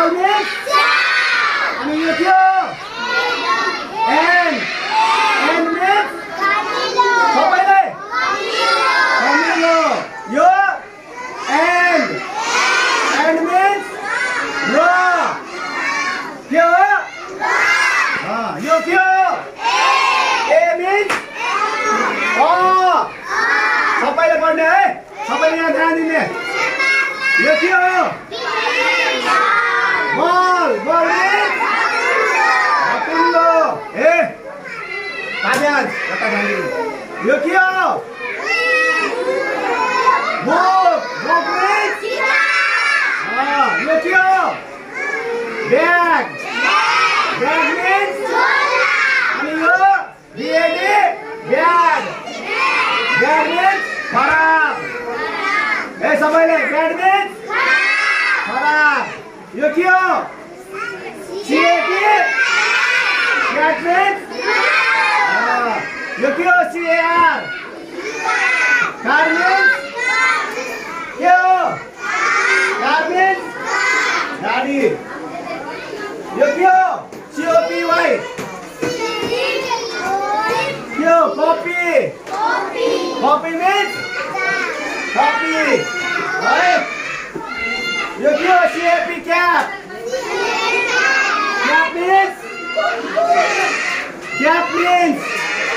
L means अनि यो के हो N means सबैले कमिलो यो N means र के हो यो के हो A means सबैले पढ्ने है सबैले यहाँ ध्यान दिने यो के हो बल means अपुल्लो काव्यांश कता ध्यान दिनु यो के हो बुक means यो के हो bag means अनि यो BAD bag means खराब सबैले bad means खराब यो के हो CAT cat means यो के हो CAR car means के हो car means गाडी यो के हो COPY के हो copy means copy है यो के हो CAP cap means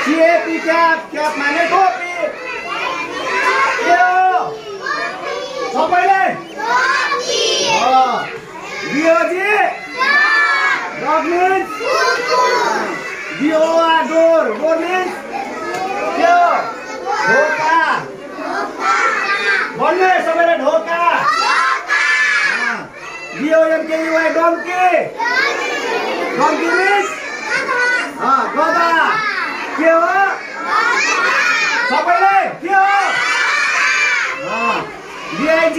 CAP माने टोपी के हो सबैले DOG dog means DOR door means के हो ढोका भन्ने सबैले ढोका DONKEY donkey means गधा के हो सबैले के हो BIG